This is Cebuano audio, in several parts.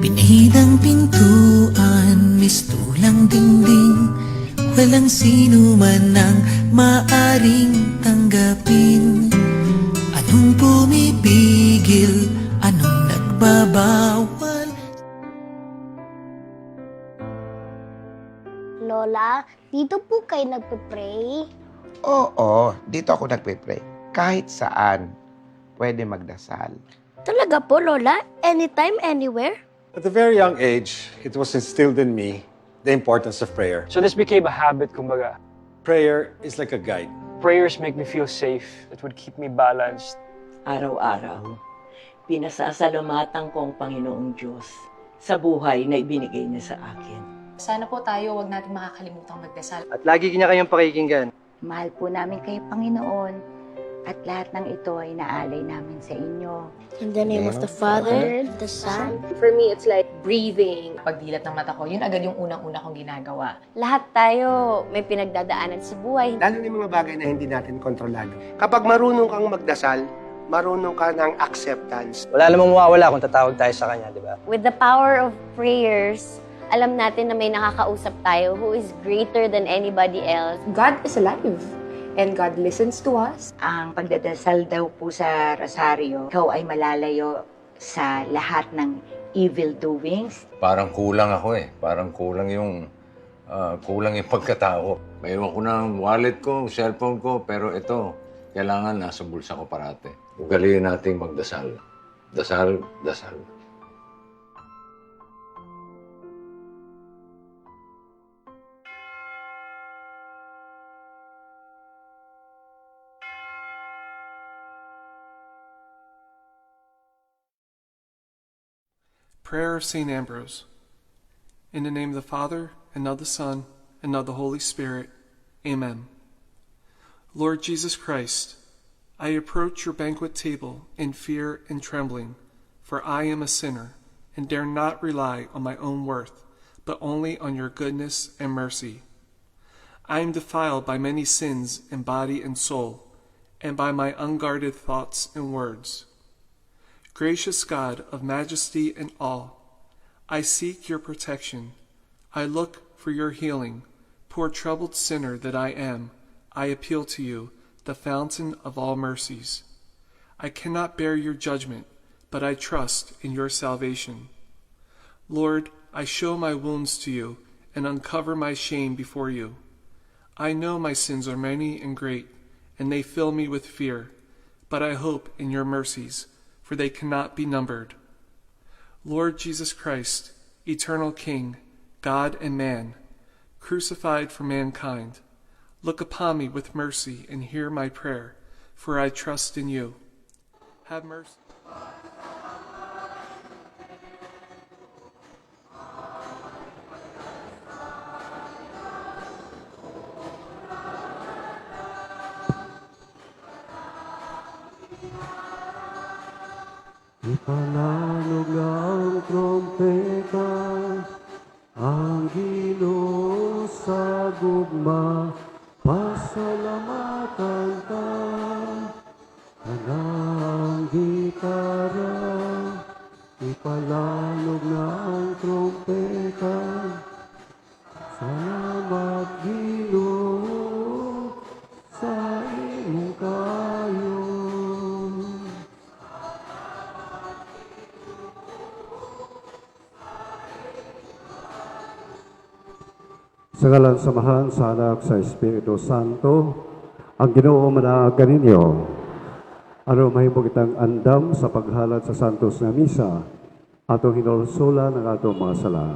Pinahid ang pintuan, mistulang dingding. Walang sino man ang maaring tanggapin. Anong pumipigil? Anong nagbabawal? Lola, dito po kayo nagpe-pray? Oo, dito ako nagpe-pray. Kahit saan, pwede magdasal. Talaga po, Lola? Anytime, anywhere? At a very young age, it was instilled in me the importance of prayer. So this became a habit, kumbaga. Prayer is like a guide. Prayers make me feel safe. It would keep me balanced. Araw-araw, pinasasalamatan ko ang Panginoong Diyos sa buhay na ibinigay niya sa akin. Sana po tayo wag natin makakalimutang magdasal. At lagi niya kayong pakikinggan. Mahal po namin kayo, Panginoon, at lahat ng ito ay naalay namin sa inyo. In the name of the Father, the Son, For me, it's like breathing. Pagdilat ng mata ko, yun agad yung unang-una kong ginagawa. Lahat tayo may pinagdadaanan sa buhay. Lalo na yung mga bagay na hindi natin kontrolado. Kapag marunong kang magdasal, marunong ka ng acceptance. Wala namang mawawala kung tatawag tayo sa kanya, di ba? With the power of prayers, alam natin na may nakakausap tayo who is greater than anybody else. God is alive. And God listens to us. Ang pagdadasal daw po sa Rosario, ikaw ay malalayo sa lahat ng evil doings. Parang kulang ako eh. Parang kulang yung pagkatao. Maiwan ko ng wallet ko, cellphone ko, pero ito, kailangan nasa bulsa ko parate. Ugaliin nating magdasal. Dasal, dasal. Prayer of St. Ambrose. In the name of the Father, and of the Son, and of the Holy Spirit. Amen. Lord Jesus Christ, I approach your banquet table in fear and trembling, for I am a sinner and dare not rely on my own worth, but only on your goodness and mercy. I am defiled by many sins in body and soul, and by my unguarded thoughts and words. Gracious God of majesty and awe, I seek your protection. I look for your healing. Poor troubled sinner that I am, I appeal to you, the fountain of all mercies. I cannot bear your judgment, but I trust in your salvation. Lord, I show my wounds to you and uncover my shame before you. I know my sins are many and great, and they fill me with fear, but I hope in your mercies, for they cannot be numbered. Lord Jesus Christ, eternal King, God and man, crucified for mankind, look upon me with mercy and hear my prayer, for I trust in you. Have mercy. Ipalanog ang trompeta, ang Ginoo sa gugma, pasalamatan ta. Kanang gitara, ipalanog na ang trompeta. Salamat, Ginoo, sa imong kayo. Sa ngalan sa Amahan, sa Anak, sa Espiritu Santo, ang Ginoo manaag kaninyo. Aron mahimo kitang andam sa paghalad sa Santos nga Misa, atong hinulsulan ang atong mga sala.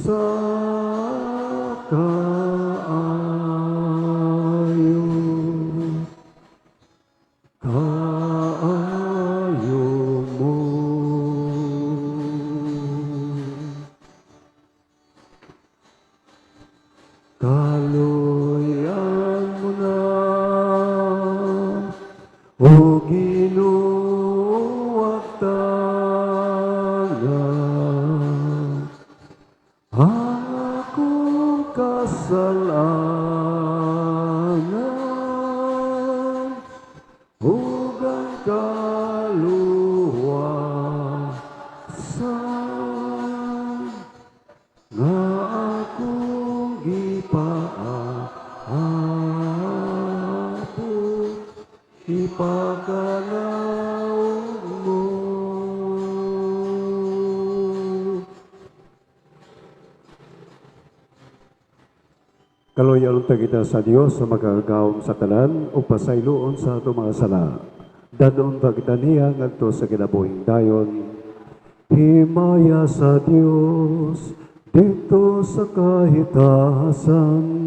Sa kaayo, kaayo mo. Kaluyan mo na, O Ginoo, ug tanan akong kasalanan ug ang kaluwasan nga akong gipaabot, ipakanaog mo. Kaluoyan unta kita sa Dios sa makagagahom sa tanan ug pasayloon sa atong mga sala. Dad-on ta kita niya ngadto sa kinabuhing dayon. Himaya sa Dios didto sa kahitasan.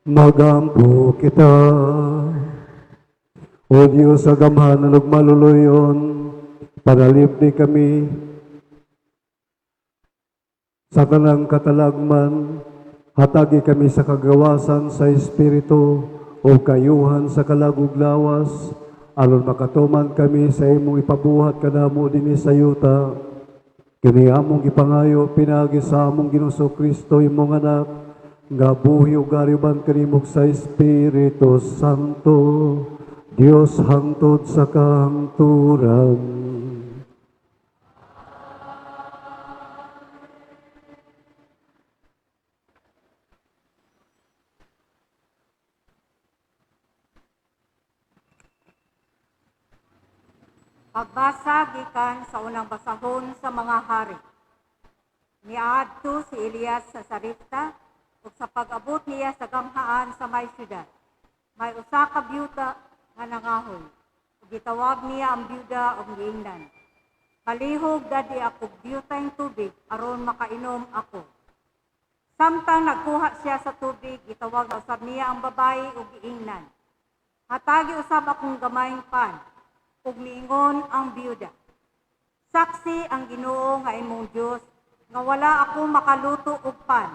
Magampo kita. O Diyos, sa gamhanan ug maluluyon, panalipni kami sa tanang katalagman, hatagi kami sa kagawasan sa Espiritu o kayuhan sa kalag ug lawas, aron makatuman kami sa imong ipabuhat kanamo dinhi sa yuta. Kini among gipangayo pinaagi sa among Ginoong Kristo, imong anak, Nga buhi ug ari uban kanimo sa Espiritu Santo, Dios hangtod sa kahangturan. Pagbasa gikan sa unang basahon sa mga hari. Niadto si Elias sa Sarepta ug sa pag-abot niya sa gamhaan sa may syudad, may usa ka byuda nga nangahoy. Ug gitawag niya ang byuda ug giingnan, "Palihog dad-i ako dyutayng tubig aron makainom ako." Samtang nagkuha siya sa tubig, gitawag usab niya ang babayi ug giingnan, "Hatagi usab akong gamayng pan." Ug miingon ang byuda, "Saksi ang Ginoo nga imong Dios nga wala ako makaluto og pan.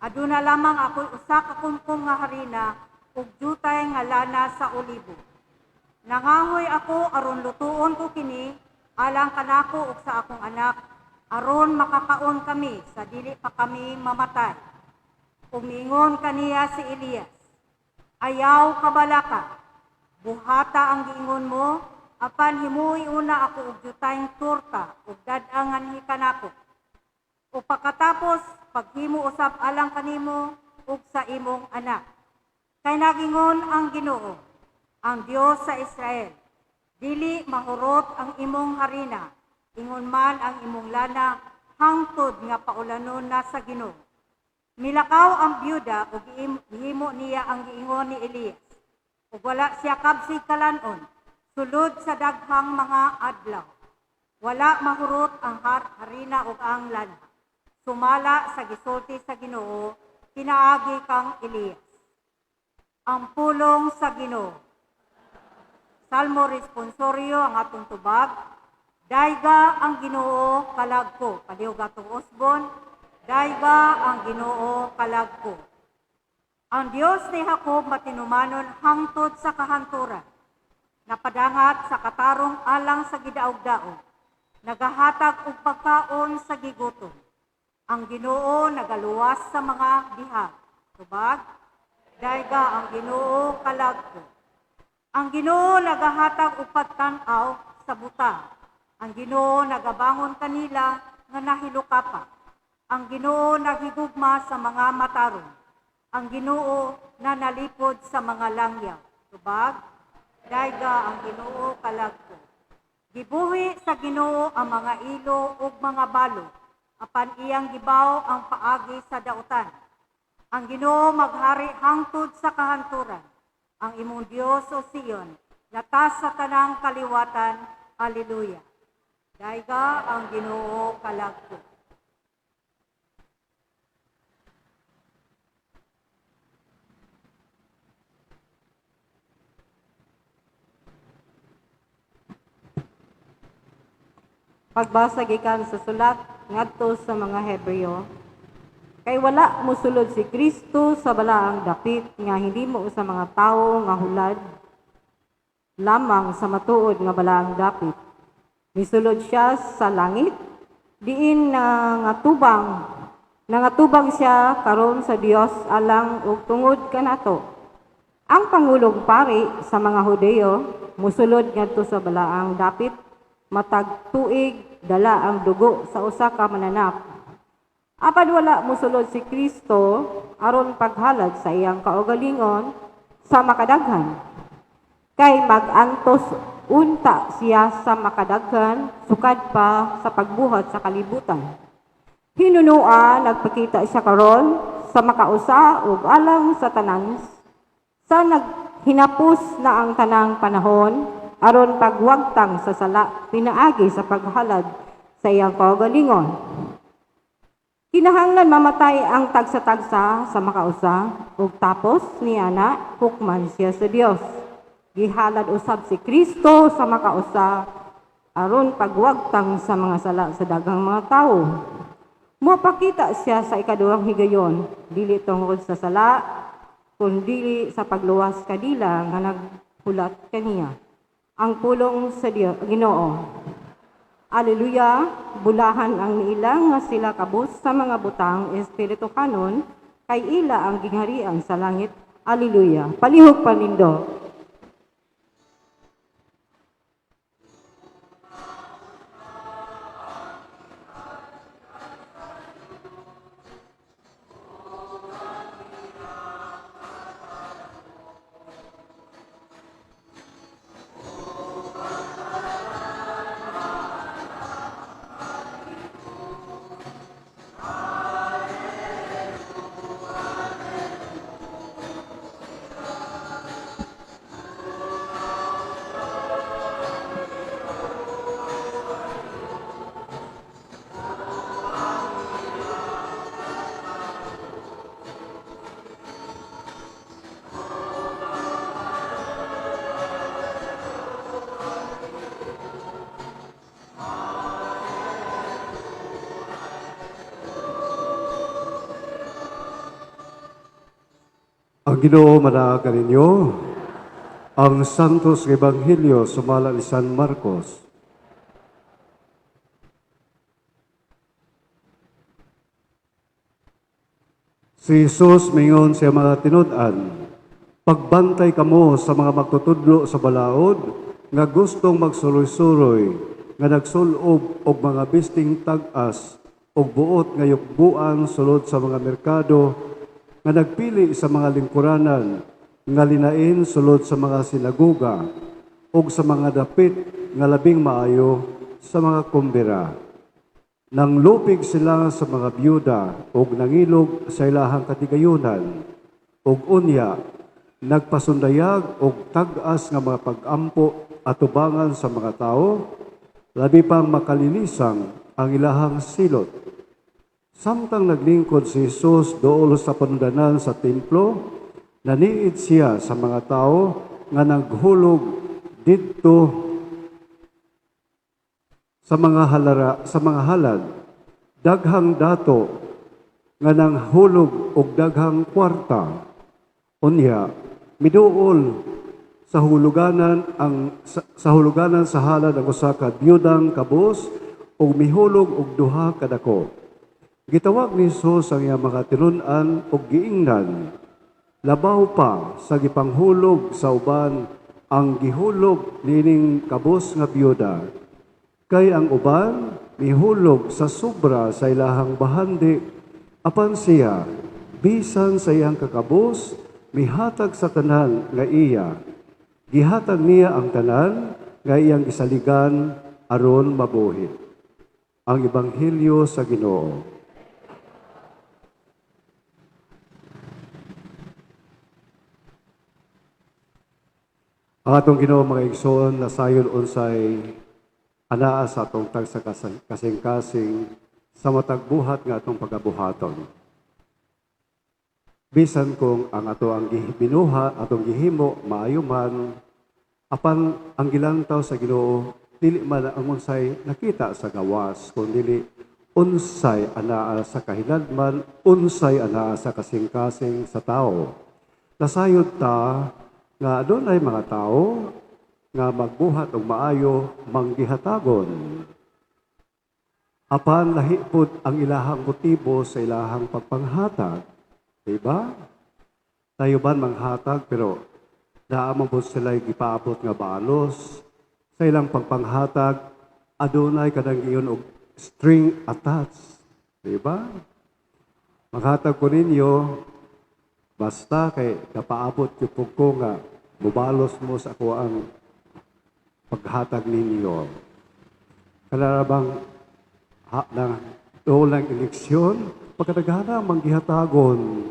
Aduna lamang ako'y usa ka kumkum nga harina ug jutay nga lana sa olibo. Nangahoy ako aron lutuon ko kini alang kanako ug sa akong anak, aron makakaon kami sa dili pa kami mamatay." Ug miingon kaniya si Elias, "Ayaw kabalaka, buhata ang giingon mo, apan himuoi una ako og jutayng torta ug dad-a nganhi kanako. Ug pagkatapos paghimo usab alang kanimo ug sa imong anak. Kay nagingon ang Ginoo, ang Dios sa Israel, dili mahurot ang imong harina, ingon man ang imong lana, hangtod nga paulanon na sa Ginoo." Milakaw ang byuda ug gihimo niya ang giingon ni Elias. Ug wala siya kabsig kalan-on sulod sa daghang mga adlaw. Wala mahurot ang harina ug ang lana, sumala sa gisulti sa Ginoo pinaagi kang Elias. Ang pulong sa Ginoo. Salmo responsorio ang atong tubag. Dayga ang Ginoo kalag ko. Palihog atong usbon. Dayga ang Ginoo kalag ko. Ang Dios ni Jacob matinumanon hangtod sa kahanturan. Napadangat sa katarong alang sa gidaog-daog. Nagahatag og pagkaon sa gigutom. Ang Ginoo nagaluwas sa mga bihag. Tubag, dayga ang Ginoo kalag ko. Ang Ginoo nagahatag og pagtan-aw sa buta. Ang Ginoo nagabangon kanila nga nahilukapa. Ang Ginoo naghigugma sa mga matarong. Ang Ginoo nanalipod sa mga langyaw. Tubag, dayga ang Ginoo kalag ko. Gibuhi sa Ginoo ang mga ilo ug mga balo, apan iyang gibaw ang paagi sa dautan. Ang Ginoo maghari hangtod sa kahanturan. Ang imong Dios, o Sion, latas sa tanang kaliwatan. Alleluia. Dayga ang Ginoo kalag ko. Pagbasa gikan sa sulat ngadto sa mga Hebreo, kay wala mosulod si Kristo sa balaang dapit nga hinimo sa mga tawo nga hulad lamang sa matuod nga balaang dapit. Misulod siya sa langit, diin nangatubang siya karon sa Dios alang ug tungod kanato. Ang pangulong pari sa mga Hudeo mosulod ngadto sa balaang dapit matag tuig dala ang dugo sa usa ka mananap. Apan wala mosulod si Kristo aron paghalad sa iyang kaugalingon sa makadaghan. Kay mag-antos unta siya sa makadaghan sukad pa sa pagbuhat sa kalibutan. Hinunua nagpakita siya karon sa makausa ug alang sa tanan sa naghinapos na ang tanang panahon aron pagwagtang sa sala pinaagi sa paghalad sa iyang kaugalingon. Kinahanglan mamatay ang tagsa-tagsa sa makausa ug tapos niya na hukman siya sa Dios. Gihalad usab si Kristo sa makausa aron pagwagtang sa mga sala sa daghang mga tawo. Mopakita siya sa ikaduhang higayon, dili tungod sa sala, kundi sa pagluwas kanila nga naghulat kaniya. Ang pulong sa Dios, Ginoo. Aleluya, bulahan ang niilang nga sila kabus sa mga butang espirituhanon, kay ila ang gingharian sa langit. Alleluia. Palihog panindot. Ang Ginoo manaag kaninyo. Ang Santos Ebanghelyo sumala ni San Marcos. Si Jesus mingon sa mga tinud-an, "Pagbantay kamo sa mga magtutudlo sa balaod nga gustong magsuroy-suroy, nga nagsulob og mga bisting tag-as og buot nga yukbuan sulod sa mga merkado, nga nagpili sa mga lingkuranan nga linain sulod sa mga sinagoga ug sa mga dapit nga labing maayo sa mga kumbira. Nanglupig sila sa mga byuda ug nangilog sa ilahang katigayunan, ug unya nagpasundayag og tag-as nga mga pag-ampo atubangan sa mga tawo, labi pang makalinisang ang ilahang silot. Samtang naglingkod si Jesus dool sa panundanan sa templo, naniid siya sa mga tao nga naghulog didto sa mga halara, sa mga halad, daghang dato nga nanghulog og daghang kwarta. Unya miduol sa huluganan ang sa huluganan sa halad ang usa ka biyudang kabus ug mihulog og duha ka dako. Gitawag ni Jesus ang iyang mga tinun-an ug giingnan, labaw pa sa gipanghulog sa uban ang gihulog niining kabus nga biyuda. Kay ang uban mihulog sa sobra sa ilahang bahandi, apan siya bisan sa iyang kakabus mihatag sa tanan nga iya. Gihatag niya ang tanan nga iyang gisaligan aron mabuhi. Ang Ebanghelyo sa Ginoo. Ang atong Ginoo mga igsoon, nasayon unsay anaa sa atong tagsa kasing-kasing sa matag buhat nga atong pagabuhaton. Bisan kung ang ato ang binuha, atong gihimo, maayo man, apan ang gilantaw sa Ginoo, dili man ang unsay nakita sa gawas, kun dili unsay anaa sa kahiladman, unsay anaa sa kasing-kasing sa tao. Nasayod ta nga adunay mga tao nga magbuhat og maayo manggihatagon. Apan lahi pod ang ilahang motibo sa ilahang pagpanghatag. Diba? Tayo ban manghatag pero naa man pod sila gipaabot nga balos sa ilang pagpanghatag, adunay kadang giyon og string attached. Diba? Maghatag ko ninyo basta kay napaabot yung pug ko nga mubalos mo sa ako ang paghatag ninyo. Kanarabang ha, ng dool ng eleksyon, pagkadaghana manggihatagon.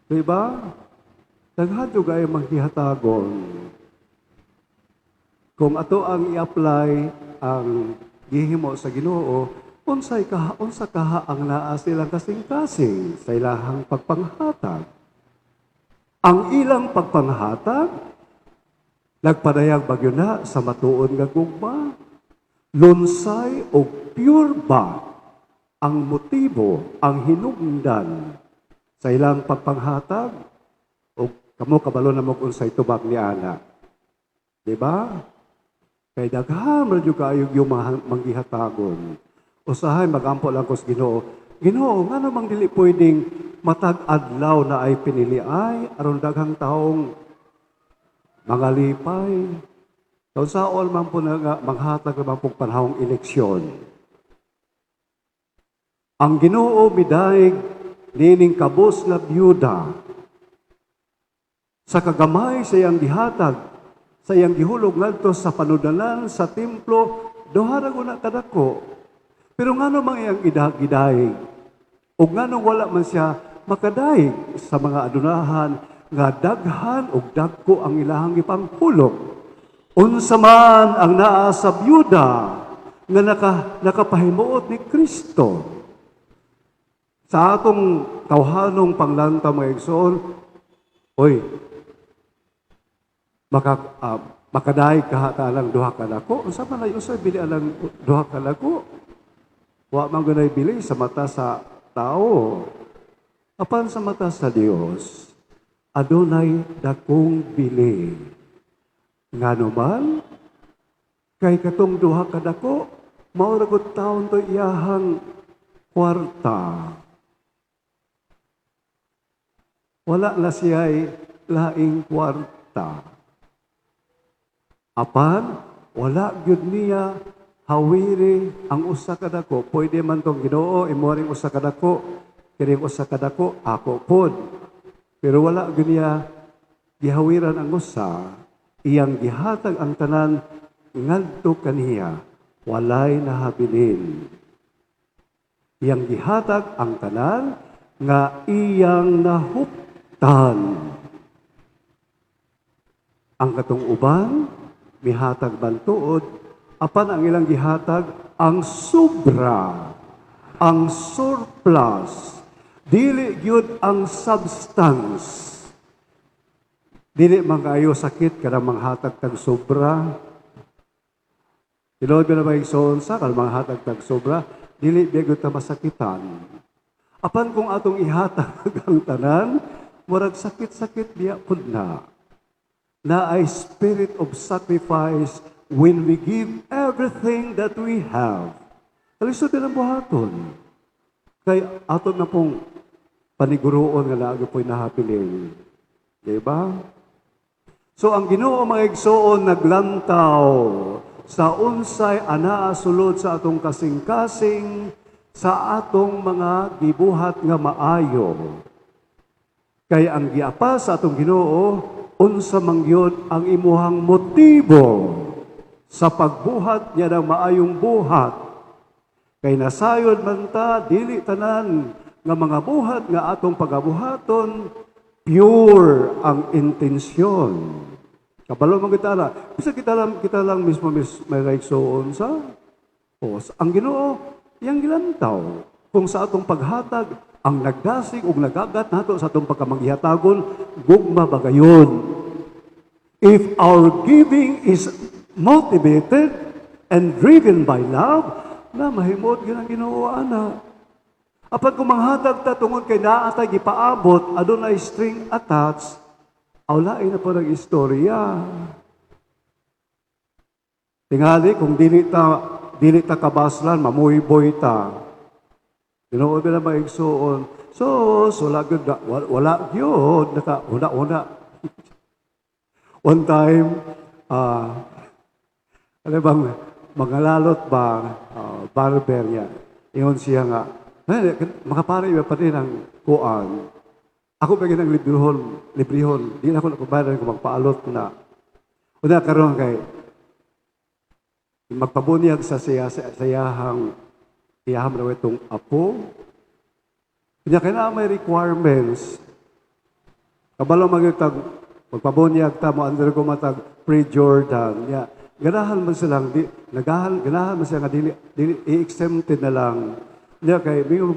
Diba? Daghan jud kaayo manggihatagon. Kung ato ang i-apply ang gihimo sa Ginoo, unsay kaha, unsa kaha ang naa silang kasing-kasing sa ilahang pagpanghatag. Ang ilang pagpanghatag nagpadayag bagyo na sa matuod nga gugma, lunsay o pure ba ang motibo, ang hinungdan sa ilang pagpanghatag, o kamo kabalo na mo unsay tubag ni ana. Diba? Kay daghan man jud kaayo yung manggihatagon. Usahay magampo lang ko sa Ginoo, Ginoo, ngano mang dili pwedeng matag adlaw naay pinili ay aron daghang taong mga lipay? Unsaon man po na nga manghatag naman pong panahong eleksyon. Ang Ginoo midayeg nining kabos nga byuda sa kagamay sa iyang gihatag, sa iyang gihulog ngadto sa panudanan sa templo, duha ra guna kadako. Pero ngano mang iyang gidayeg? Ug nganong wala man siya makadayeg sa mga adunahan nga daghan og dagko ang ilahang gipanghulog? Unsa man ang naa sa byuda nga nakapahimuot ni Kristo? Sa atong tawhanong panglantaw, mga igsoon, oy, makadayeg ka ta alang duha ka dako, unsa man ay usay bili alang duha ka dako? Wa man gunay bili sa mata sa tao. Apan sa mata sa Dios, adunay dakong bili. Ngano man, kay katong duha ka dako, mao ra gud taon to iyahang kwarta. Wala na siya'y laing kwarta. Apan, wala gyud niya hawiri ang usa ka dako. Pwede man tong Ginoo, imo ring usa ka dako, kining usa ka dako, ako pod. Pero wala gyud niya gihawiran ang usa, iyang gihatag ang tanan ngadto kaniya, walay nahabilin. Iyang gihatag ang tanan nga iyang nahuptan. Ang katong uban mihatag bantuod, apan ang ilang gihatag ang sobra, ang surplus, dili gyud ang substance. Dili man kaayo sakit kada manghatag tag sobra. Tinuod ba na igsoon sa kada manghatag tag sobra, dili biya gyud ta masakitan. Apan kung atong ihatag ang tanan, murag sakit-sakit biya pud na. Naay spirit of sacrifice when we give everything that we have. Kalisod din ang buhaton. Kay ato na pong paniguroon nga naa po'y nahabilin. Di ba? So ang Ginoo, mga igsoon, naglantaw sa unsay anaa sulod sa atong kasing-kasing, sa atong mga gibuhat nga maayo. Kay ang giapa sa atong Ginoo, unsa man gyud ang imuhang motibo sa pagbuhat niya ng maayong buhat. Kay nasayod man ta, dili tanan nga mga buhat nga atong pagabuhaton pure ang intensyon. Kabalo man kita na. Bisa kita lang mismo may igsoon sa o, ang Ginoo iyang gilantaw kung sa atong paghatag, ang nagdasig ug nagagat nato sa atong pagkamanghihatagon, gugma ba gayon? If our giving is motivated and driven by love, na mahimot gyud ang Ginoo ana. Apan kung manghatag ta tungod kay naa tay gipaabot, adunay string attached, aw lain na po ng istorya. Tingali kung dili ta kabaslan, mamuyboy ta. Tinuod na mga igsoon. So, wala gyud wala gyud naka una-una. One time, ano bang mga lalot ba, barber niya. Ingon siya nga, "Eh, makapare iba pa din ang kuan. Ako ba ang librehon, librehon, di na ako nakabayaran kung magpaalot na." Una karon kay magpabunyag sa siya sa iyahang iyahang raw itong apo. Kanya kay na may requirements. Kabalo magitag magpabunyag ta mo undergo matag pre-Jordan. Ya, ganahan man silang di nagahan ganahan man siya nga dili dili i-exempted na lang. Niya kay may yung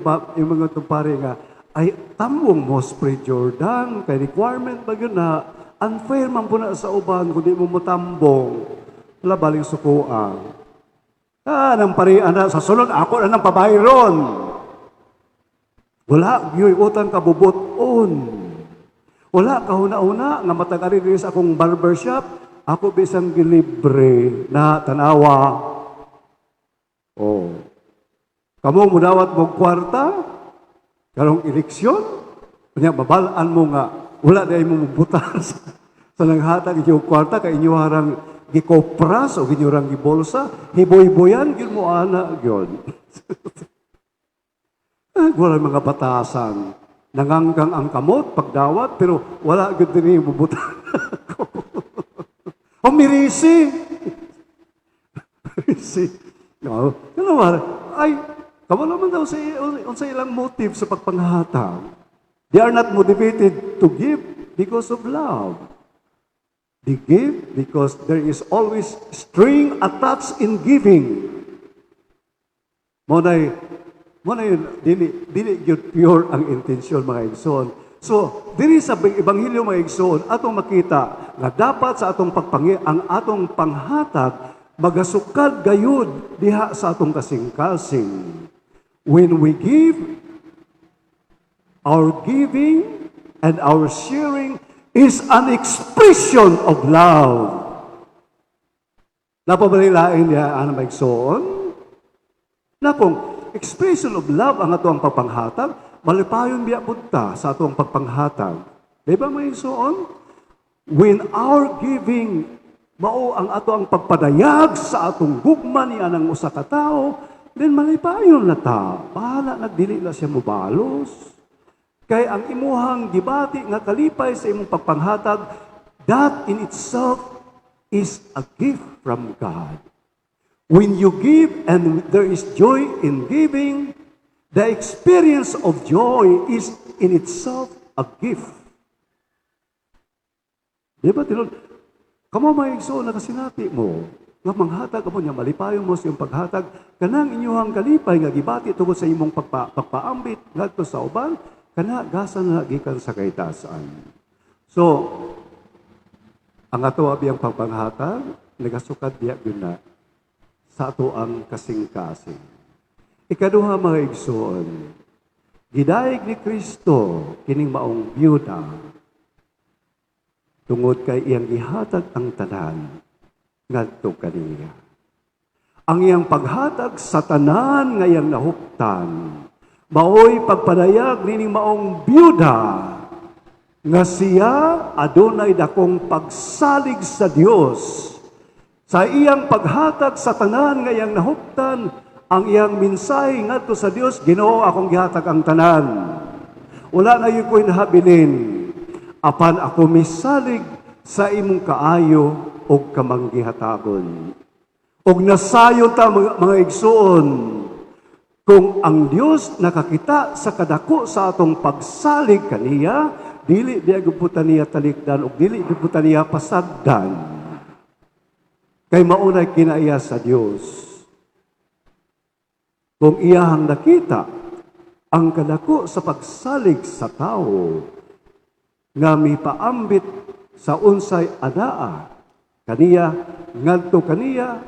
mga tumpare nga ay tambong mo sa pre-Jordan kay requirement ba yun na unfair man po na sa uban kung di mo motambong. Wala baling sukuan. Ah, nang pari ana sa sulod ako na nang pabayron. Wala gyud utang kabubuton. Wala kahuna-una nga matag ari diri sa akong barbershop, ako bisang gilibre na tanawa. Oh. Kamo mudawat mo kwarta. Karong eleksyon, unya mabal-an mo nga wala na mo mubutar sa nanghatag inyo kwarta kay inyo harang gikopras o inyo rang gibolsa, hiboy-boyan gyud mo ana gyud. Ah, wala mga batasan. Nangangkang ang kamot pagdawat, pero wala gyud dinhi mubutar. O mirisi. Mirisi. No, ano ba? Ay, kawala man daw sa, unsa ilang motive sa pagpanghatag. They are not motivated to give because of love. They give because there is always string attached in giving. Mo na dili dili gyud pure ang intensyon, mga igsoon. So, diri sa ebanghelyo, mga igsoon, atong makita nga dapat sa atong pagpangi ang atong panghatag magasukad gayud diha sa atong kasing-kasing. When we give, our giving and our sharing is an expression of love. Napabalilain niya ano, mga igsoon? Na kung expression of love ang atong pagpanghatag, malipayon biya pud ta sa atong pagpanghatag. Di ba, mga igsoon? When our giving mao ang ato ang pagpadayag sa atong gugma ni anang usa ka tawo, then malipayon na ta. Bahala nagdili na siya mobalos. Kay ang imuhang gibati nga kalipay sa imong pagpanghatag, that in itself is a gift from God. When you give and there is joy in giving, the experience of joy is in itself a gift. Di ba, tinuod? Kamo, mga igsoon, nakasinati mo, nga manghatag mo niya, malipayon mo sa iyong paghatag, kanang inyuhang kalipay nga gibati tungod sa imong pagpaambit ngadto sa uban, kana gasa na gikan sa kahitasan. So, ang ato abiyang pagpanghatag, nagasukad diya gyud na sa ato ang kasing-kasing. Ikaduha, mga igsoon, gidayeg ni Kristo kining maong byuda tungod kay iyang gihatag ang tanan ngadto kaniya. Ang iyang paghatag sa tanan nga iyang nahuptan, maoy pagpadayag nining maong byuda nga siya adunay dakong pagsalig sa Dios. Sa iyang paghatag sa tanan nga iyang nahuptan, ang iyang mensahe ngadto sa Dios, "Ginoo, akong gihatag ang tanan. Wala na gyud ko'y nahabilin. Apan ako misalig sa imong kaayo og kamanggihatagon." Og nasayon ta, mga igsoon, kung ang Dios nakakita sa kadako sa atong pagsalig kaniya, dili biya gyud niya talikdan ug dili gyud niya pasagdan. Kay maunay kinaiya sa Dios. Kung iyahang nakita ang kadako sa pagsalig sa tao nga mipaambit sa unsay anaa kaniya ngadto kaniya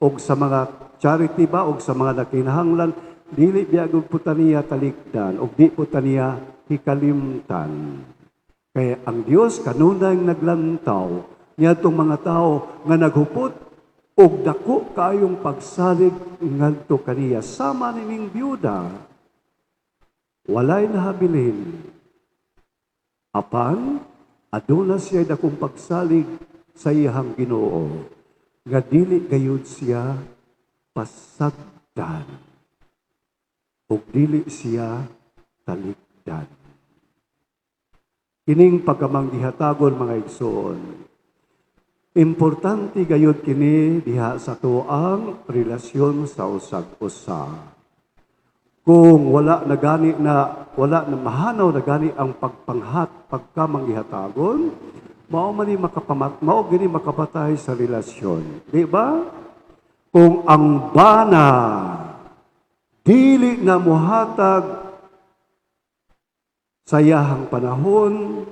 og sa mga charity ba og sa mga nakinahanglan, dili biya gyud po ta niya talikdan og di po ta niya hikalimtan. Kaya ang Dios kanunay naglantaw niadtong mga tao nga naghupot og dako kaayong pagsalig ngadto kaniya sama nining byuda. Walay nahabilin, apan aduna siya dakong pagsalig sa iyahang Ginoo nga dili gayud siya pasagdan ug dili siya talikdan. Kining pagkamanggihatagon, mga igsoon, importante gayud kini diha sa tuang relasyon sa usag-usa. Kung wala na gani na wala na mahanaw na gani ang pagpanghat pagkamanggihatagon, mao man ni makapamat mao gini makapatay sa relasyon. Di ba? Kung ang bana dili na muhatag sa iyahang panahon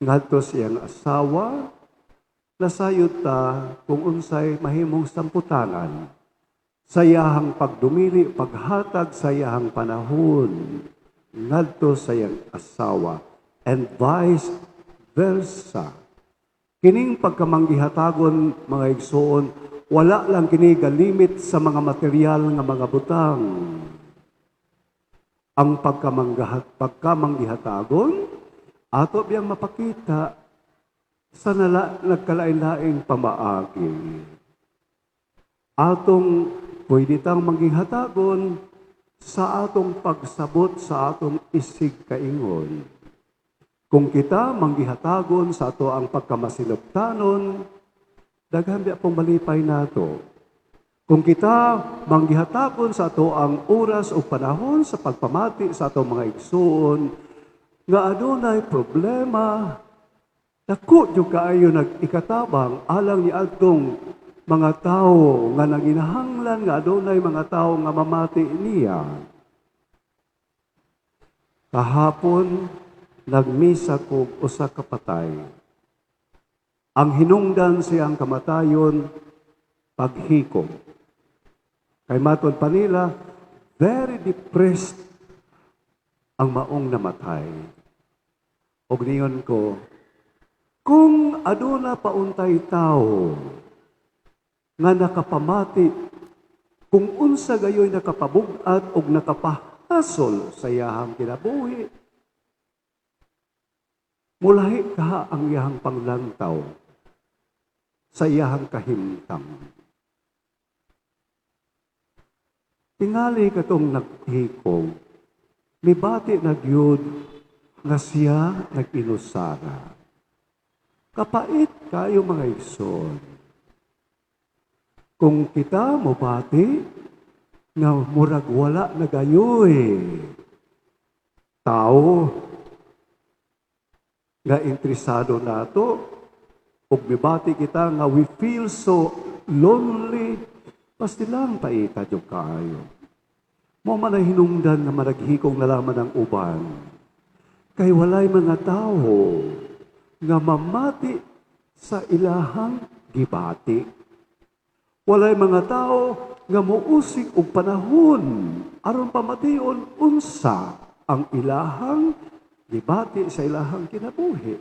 ngadto sa iyang asawa, nasayod ta kung unsay mahimong samputanan sa iyahang pagdumili, paghatag sa iyahang panahon ngadto sa iyang asawa and vice versa. Kining pagkamanggihatagon, mga igsoon, wala lang kini galimit sa mga material nga mga butang. Ang pagkamanggihatagon, ato biyang mapakita sa nagkalain-laing pamaagi. Atong pwede tang manggihatagon sa atong pagsabot sa atong isig kaingon. Kung kita manggihatagon sa ato ang pagkamasinuptanon, daghan biya pong malipay nato. Kung kita manggihatagon sa ato ang oras o panahon sa pagpamati sa atong mga igsuon, nga adunay problema, dako jud kaayo nag-ikatabang alang ni adtong mga tawo nga nanginahanglan nga adunay mga tawo nga mamati niya. Kahapon, nagmisa ko usa ka patay. Ang hinungdan siyang kamatayon, paghikog. Kay matod pa nila, very depressed ang maong namatay. Og niingon ko, kung aduna pa untay tao nga nakapamati, kung unsa gayoy nakapabug-at og nakapahasol sa iyahang kinabuhi, mulahi ka ang iyahang panglantaw sa iyahang kahimtang. Tingali katong naghikog, mibati na gyud nga siya nag-inusara. Kapait kayo, mga igsoon. Kung kita mobati nga murag wala na gayoy tao nga interesado nato, ug mibati kita nga we feel so lonely, pastilang paita jud kaayo. Mao man ang hinungdan nga managhikog na lamang ang uban. Kay walay mga tawo nga mamati sa ilahang gibati. Walay mga tao nga muusig og panahon aron pamation unsa ang ilahang gibati sa ilahang kinabuhi.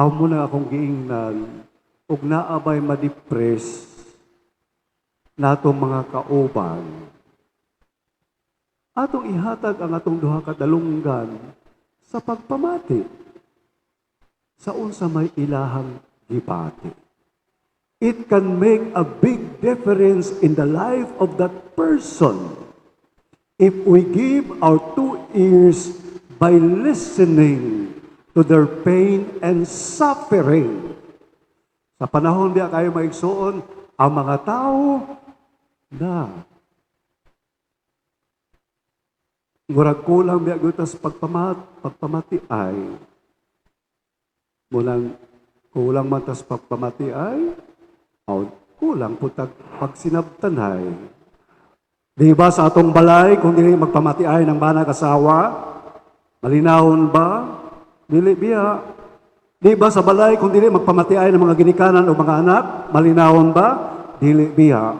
Amo na akong giingnan og naabay ma-depress natong mga kauban. Atong ihatag ang atong duha ka dalunggan sa pagpamati sa unsa may ilahang gibati. It can make a big difference in the life of that person if we give our two ears by listening to their pain and suffering. Sa panahon biya kayo maigsuon, ang mga tao na murag kulang biya gutas pagpamati ay mulang kulang man tas pagpamati ay o kulang po tag pagsinabtanay. Di ba sa atong balay, kung dili magpamati ay ng banag asawa, malinawon ba? Dili biya. Di ba sa balay, kung dili magpamati ay ng mga ginikanan o mga anak, malinawon ba? Dili biya.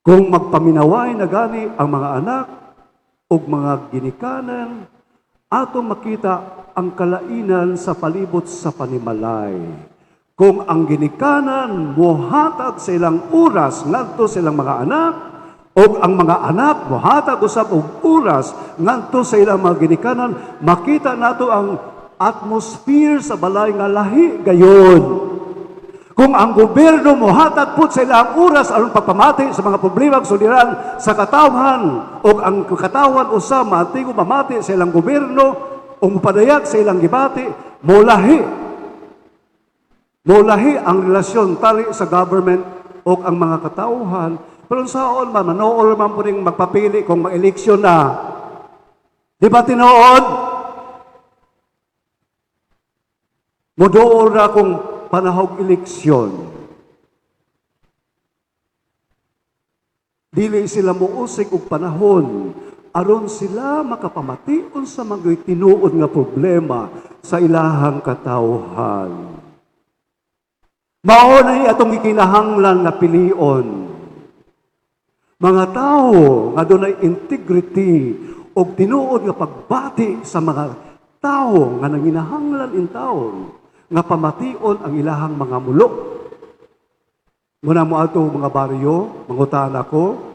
Kung magpaminaway na gani ang mga anak o mga ginikanan, atong makita ang kalainan sa palibot sa panimalay. Kung ang ginikanan mohatag sa ilang oras ngadto sa ilang mga anak, o ang mga anak mohatag usab og oras ngadto sa ilang mga ginikanan, makita nato ang atmosphere sa balay nga lahi gayon. Kung ang gobyerno mohatag pud sa ilang oras aron pagpamati sa mga problema ug suliran sa katawhan, o ang katawhan usa maantigo mamati sa ilang gobyerno o mopadayag sa ilang gibati, molahi. Molahi ang relasyon tali sa government o ang mga katawhan. Pero saon man, manool man po rin magpapili kung mag-eleksyon na. Di ba tinuod? Muduol ra kung panahog eleksyon. Dili sila muusig og panahon aron sila makapamation sa mga tinuod nga problema sa ilahang katawhan. Mao na atong gikinahanglan nga pilion. Mga tawo nga dunay integrity og tinuod nga pagbati sa mga tawo nga nanginahanglan in taon nga pamation ang ilahang mga mulo. Muna mo ato mga baryo, mangutan ako.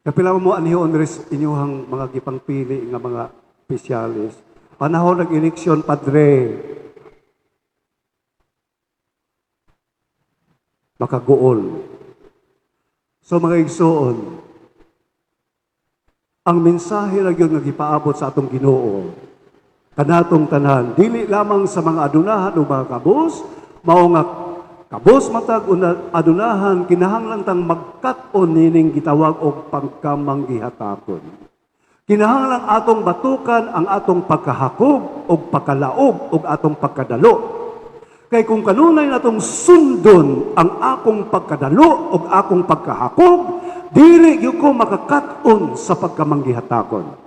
Kapila mo anihon ris inyuhang mga gipangpili nga mga opisyalis. Panahon ng eleksyon, padre, makaguol. So mga igsoon, ang mensahe ra gyud nga gipaabot sa atong Ginoo kanatong tanan, dili lamang sa mga adunahan o mga kabus, mao nga kabus matag adunahan kinahanglan tang magkat-on nining gitawag og pagkamanggihatakon. Kinahanglan atong batukan ang atong pagkahakog og pagkalaog og atong pagkadalo. Kay kung kanunay natong sundon ang akong pagkadalo og akong pagkahakog, dili gyud ko makakat-on sa pagkamanggihatakon.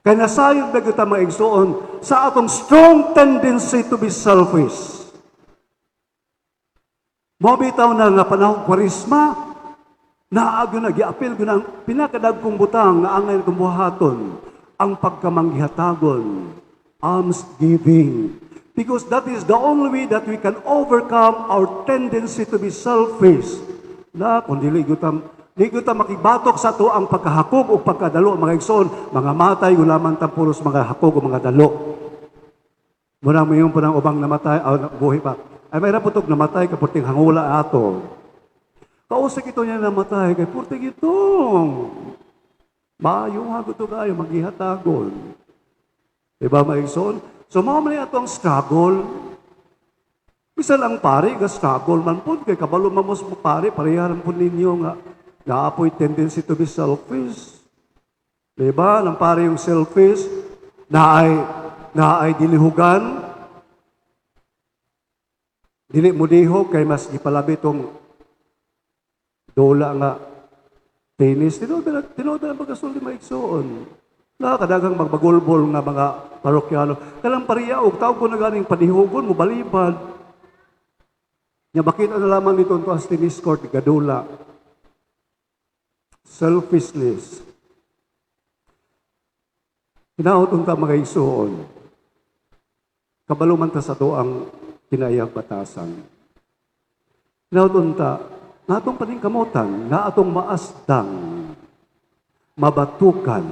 Kay nasayod na gyud ta, mga igsoon, sa atong strong tendency to be selfish. Mao bitaw na nga panahon Kwaresma, naa gyud na giapil gyud ang pinakadagkong butang nga angay kong buhaton, ang pagkamanggihatagon, alms giving. Because that is the only way that we can overcome our tendency to be selfish. Na kung dili gyud ta makibatok sa ato ang pagkahakog o pagkadalo, mga igsoon, mga matay gulaman ta puros mga hakog o mga dalo. Muna mo yung punang ubang namatay, aw, buhi pa. Ay may raputog namatay ka purting hangula ato. Kausik ito niya namatay kay purting itong. Maayo ha to kayo maghihatagon. Diba, mga igsoon? So mao man ato ang struggle. Bisan ang pare ga struggle man pud kay kabalo man mo pare, pareha pud ninyo nga naapoy tendency to be selfish. Diba? Nang pare yung selfish na ay dilihugan, dili mo dihog kay mas gipalabi tong dola nga tennis. Tinuod na, tinuod na pagkasulti, mga igsoon. Nakakadagang magbagulbol nga mga parokyano. Kanang pariya og tawag ko na ganing panihugon mo balibad. Nya makita na lamang nito as tennis court gadula. Selfishness. Hinaot unta, mga igsoon. Kabalo man ta sa ato ang kinayang batasan. Hinaot unta, nga atong paningkamotan, nga atong maasdang, mabatukan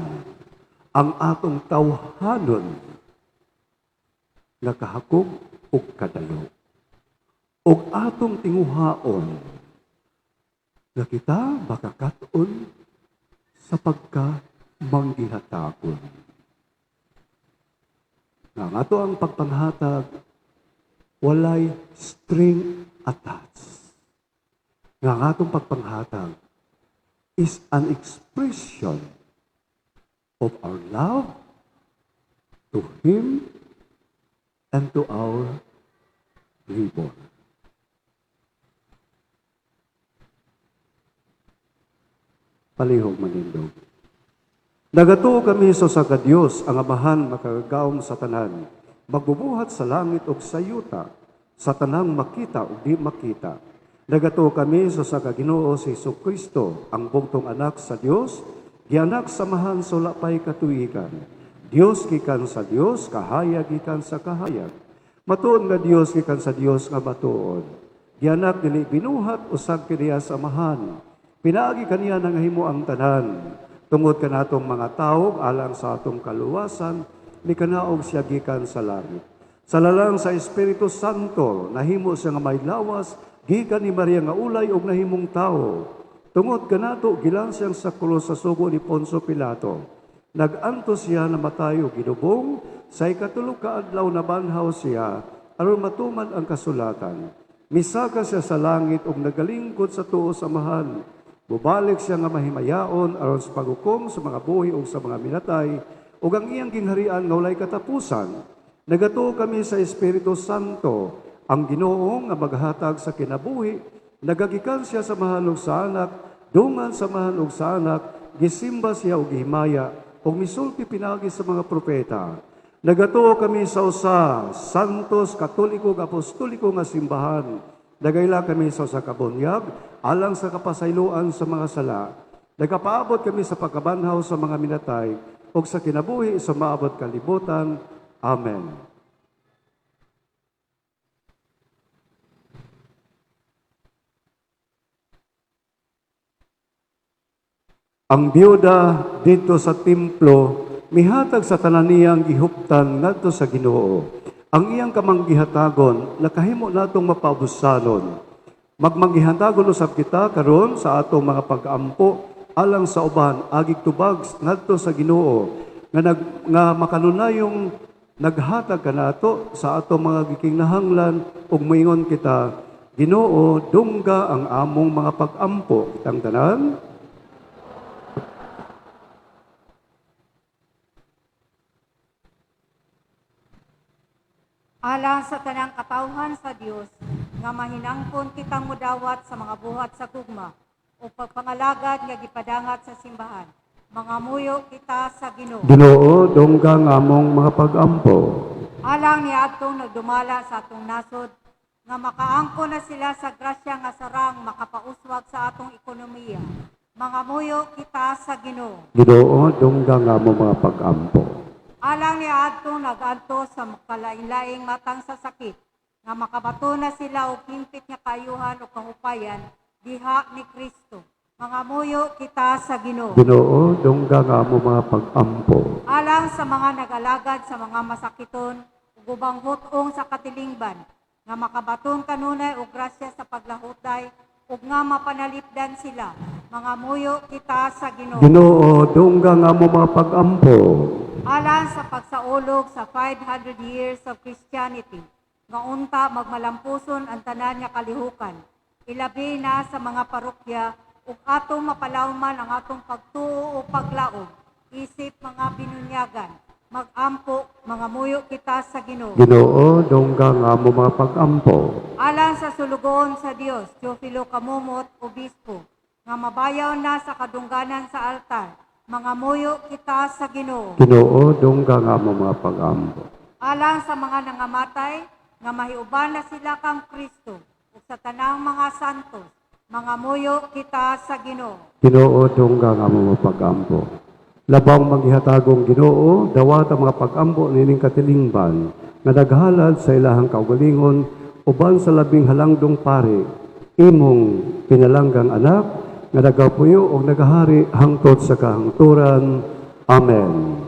ang atong tawhanon nga kahakog ug kadalo. Ug atong tinguhaon nga kita makakat-on sa pagka manggihatakon. Nga ang ato ang pagpanghatag, walay string attached. Nga ang atong pagpanghatag is an expression of our love to Him and to our neighbor. Palihog manindog. Nagatuo kami sa usa ka Dios, ang Amahan makagagahom sa tanan, magbubuhat sa langit ug sa yuta, sa tanang makita ug di makita. Nagatuo kami sa usa ka Ginoo si Hesus Kristo, ang bugtong anak sa Dios, gianak sa Amahan sa wala pay katuigan. Dios gikan sa Dios, kahayag gikan sa kahayag. Matuod nga Dios gikan sa Dios nga matuod. Gianak, dili binuhat, usag kaniya sa Amahan. Pinaagi kaniya nangahimo ang tanan. Tungod kanatong mga tawo alang sa atong kaluwasan, mikanaog siya gikan sa langit. Sa lalang sa Espiritu Santo, nahimo siya nga may lawas, gikan ni Maria nga ulay ug nahimong tawo. Tungod kanato, gilansang sa krus sa sugo ni Poncio Pilato. Nag-antos siya, namatay ug gilubong, sa ikatulo ka adlaw nabanhaw siya aron matuman ang kasulatan. Misaka siya sa langit ug nagalingkod sa tuo sa Amahan. Mubalik siya nga mahimayaon aron sa paghukom sa mga buhi ug sa mga minatay ug ang iyang gingharian nga walay katapusan. Nagatuo kami sa Espiritu Santo, ang Ginoo nga maghatag sa kinabuhi, nagagikan siya sa Amahan ug sa Anak, dungan sa Amahan ug sa Anak, gisimba siya ug gihimaya ug misulti pinaagi sa mga propeta. Nagatuo kami sa usa Santos, Katoliko ug Apostoliko nga simbahan. Nagaila kami sa usa ka bunyag alang sa kapasayloan sa mga sala. Nagapaabot kami sa pagkabanhaw sa mga minatay ug sa kinabuhi sa maabot kalibutan. Amen. Ang biyuda didto sa templo mihatag sa tanan niyang gihuptan ngadto sa Ginoo. Ang iyang kamanggihatagon nakahimo natong mapaubusanon. Magmanggihatagon usab kita karon sa atong mga pag-ampo alang sa uban agig tubag ngadto sa Ginoo nga makanunayong naghatag kanato sa atong mga gikinahanglan ug moingon kita, Ginoo, dungga ang among mga pag-ampo. Kitang tanan. Alang sa tanang katawhan sa Dios nga mahinangkon kitang mudawat sa mga buhat sa gugma o pagpangalagad nga gipadangat sa simbahan. Mangamuyo kita sa Ginoo. Ginoo, dungga ang among mga pag-ampo. Alang niadtong nagdumala sa atong nasod nga makaangko na sila sa grasya nga sarang makapauswag sa atong ekonomiya. Mangamuyo kita sa Ginoo. Ginoo, dungga ang among mga pag-ampo. Alang niadtong naganto sa makalain-laing matang sa sakit nga makabato na sila og hingpit nga kaayuhan o kahupayan diha ni Kristo. Mangamuyo kita sa Ginoo. Ginoo, dungga ang among mga pag-ampo. Alang sa mga nagalagad sa mga masakiton ug ubang hut-ong sa katilingban nga makabaton kanunay og grasya sa paglahutay ug nga mapanalipdan sila. Mangamuyo kita sa Ginoo. Ginoo, dungga ang among mga pag-ampo. Alang sa pagsaulog sa 500 years of Christianity, nga unta magmalampuson ang tanan nga kalihukan, ilabi na sa mga parokya ug atong mapalawman ang atong pagtuo o paglaom, isip mga binunyagan, magampo, mangamuyo kita sa Ginoo. Ginoo, dungga ang among mga pag-ampo. Alang sa sulugoon sa Dios, Teofilo Camomot, Obispo, nga mabayaw na sa kadungganan sa altar, mangamuyo kita sa Ginoo. Ginoo, dungga ang among mga pag-ampo. Alang sa mga nangamatay, nga mahiuban na sila kang Kristo, ug sa tanang mga santos, mangamuyo kita sa Ginoo. Ginoo, dungga ang among mga pag-ampo. Labang maghihatagong Ginoo, dawat ang mga pag-ampo nining katilingban, nga naghalad sa ilahang kaugalingon, uban sa labing halangdong pari, imong pinalanggang anak, nga nagapuyo og nagahari hangtod sa kahangturan. Amen.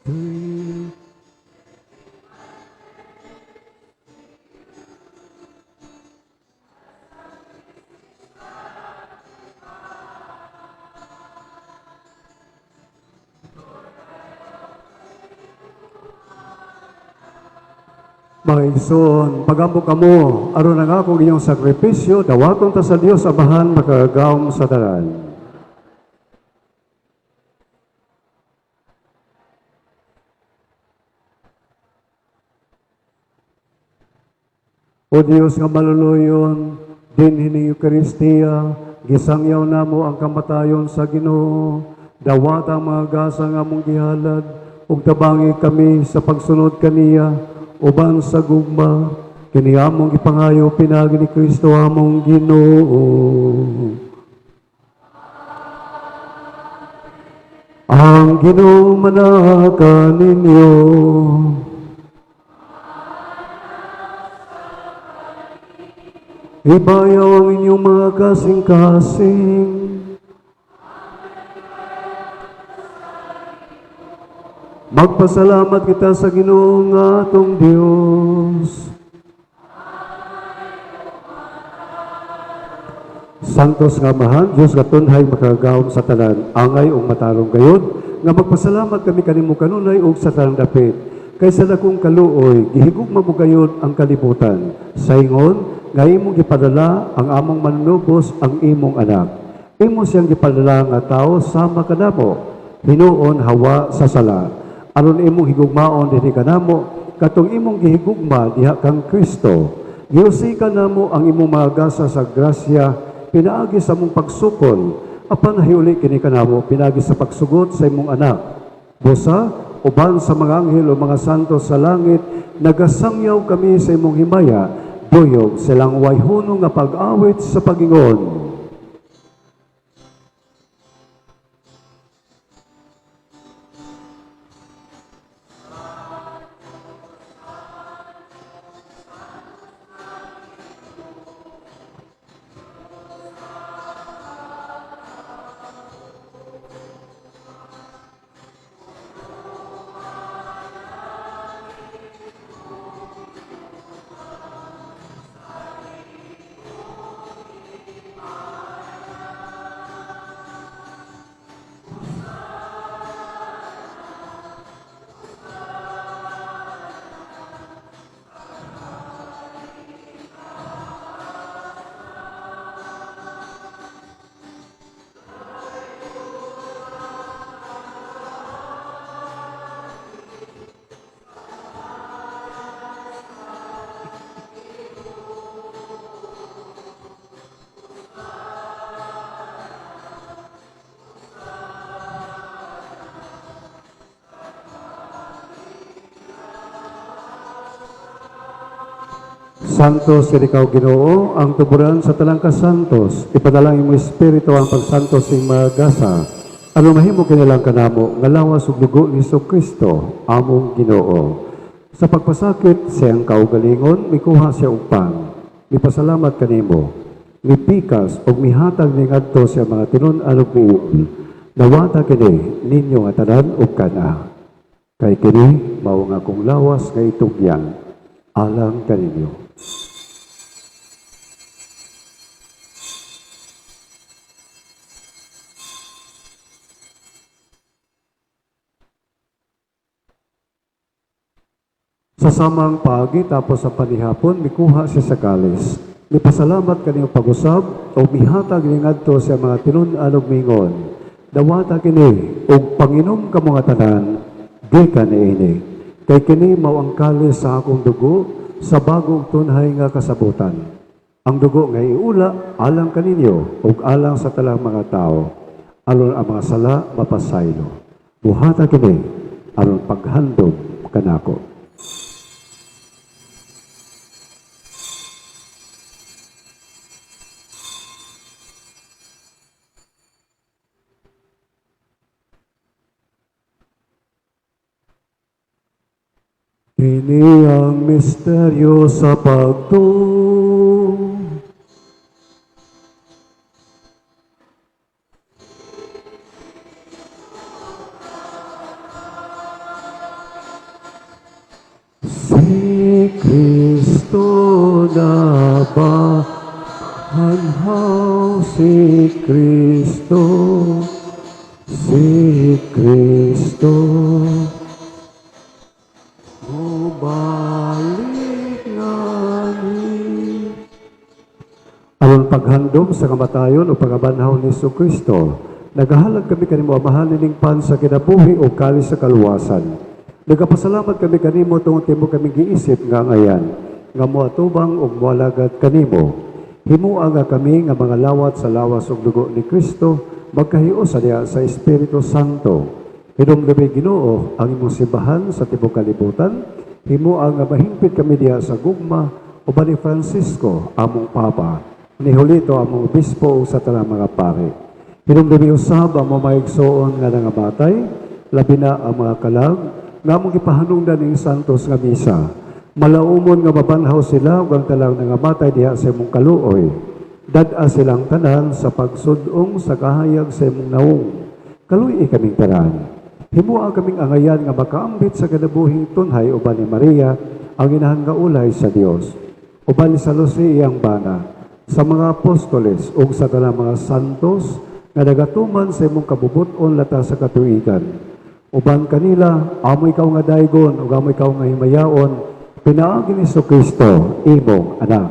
To you. Mga igsoon, pagampo kamo, aron ang akong inyong sakripisyo, dawaton ta sa Dios Amahan makagagahom sa tanan. O Dios nga maluluyon, dinhi ning Eukaristiya, gisangyaw namo ang kamatayon sa Ginoo. Dawata ang mga gasa nga among gihalad, ug tabangi kami sa pagsunod kaniya, uban sa gugma, kini among gipangayo pinaagi ni Kristo among Ginoo. Ang Ginoo manaa kaninyo. Ibayaw ang inyong mga kasing-kasing. Magpasalamat kita sa Ginoo nga atong Dios. Santos nga Amahan, Diyos nga tunhay makagagahom sa tanan, angay ug matarong gayod, nga magpasalamat kami kanimo kanunay ug sa tanang dapit. Kay sa dakong kaluoy, gihigugma mo gayod ang kalibutan. Sa ingon, nga imong gipadala ang among manunubos ang imong anak. Imo siyang gipadala nga tao sama kanamo, hinuon hawa sa sala. Aron imong higugmaon dinhi kanamo, katong imong gihigugma diha kang Kristo. Giusikan namo ang imong mga gasa sa grasya, pinaagi sa among pagsukol, apan nahiuli kini kanamo pinaagi sa pagsugot sa imong anak. Busa, uban sa mga anghel o mga santo sa langit, nagasangyaw kami sa imong himaya, duyog silang way hunong nga pag-awit sa pagingon. Santos ikaw Ginoo, ang tuburan sa talang kasantos, ipadala imong espiritu ang pagsantos sing mga gasa. Ano mahimo kinilang kanamo nga lawas ug dugo ni Kristo among Ginoo. Sa pagpasakit siyang kaugalingon, mikuha siya og pan. Mipasalamat kanimo, mipikas ug mihatag ni ngadto sa mga tinun-an ug miingon. Dawata kini ninyo nga tanan ug kana. Kay kini mao nga akong lawas nga itugyan alang kaninyo. Sa samang paagi tapos sa panihapon, mikuha siya sa kalis. Mipasalamat kaniyong pag-usab o mihatag ni ngadto sa mga tinun-an ug mingon. Dawata kini og panginom kamo nga tanan, gikan niini. Kay kini mao ang kalis sa akong dugo sa bagong tunhay nga kasabutan. Ang dugo nga iula alang kaninyo ug alang sa talang mga tao. Aron ang mga sala mapasaylo. Buhata kini aron paghandom kanako. Kini ang misteryo sa pagtuo. Si Kristo nabahanhaw, si Kristo, si Kristo. Mubalik ngani. Aron paghandom sa kamatayon o pagabanhaw ni Kristo, nagahalad kami kanimo Amahan nining pan sa kinabuhi o kalis sa kaluwasan. Nagapasalamat kami kanimo tungod kay mo kami giisip nga ngayan. nga moatubang ug moalagad kanimo. Himua nga kami nga mga lawat sa lawas ug dugo ni Kristo magkahiusa diha sa Espiritu Santo. Hinumdumi, Ginoo, ang imong simbahan sa tibuok kalibutan. Himua nga mahingpit kami diha sa gugma uban ni Francisco among Papa, ni Julito among obispo ug sa tanang mga pari. Hinumdumi usab ang mga igsoon nga nangamatay, labi na ang mga kalag nga among gipahanungdan ning santos nga misa. Malaumon nga mabanhaw sila ug ang tanang nangamatay diha sa imong kaluoy. Dad-a silang tanan sa pagsud-ong sa kahayag sa imong nawong. Kaluy-i kaming tanan. Himua kaming angayan nga makaambit sa kinabuhing tunhay uban ni Maria, ang inahan nga ulay sa Dios. Uban ni San Jose iyang bana, sa mga apostoles ug sa tanang mga santos nga nagatuman sa imong kabubut-on lata sa katuigan. Uban kanila, amo ikaw nga daygon ug amo ikaw nga himayaon, pinaagi ni Kristo, imong anak.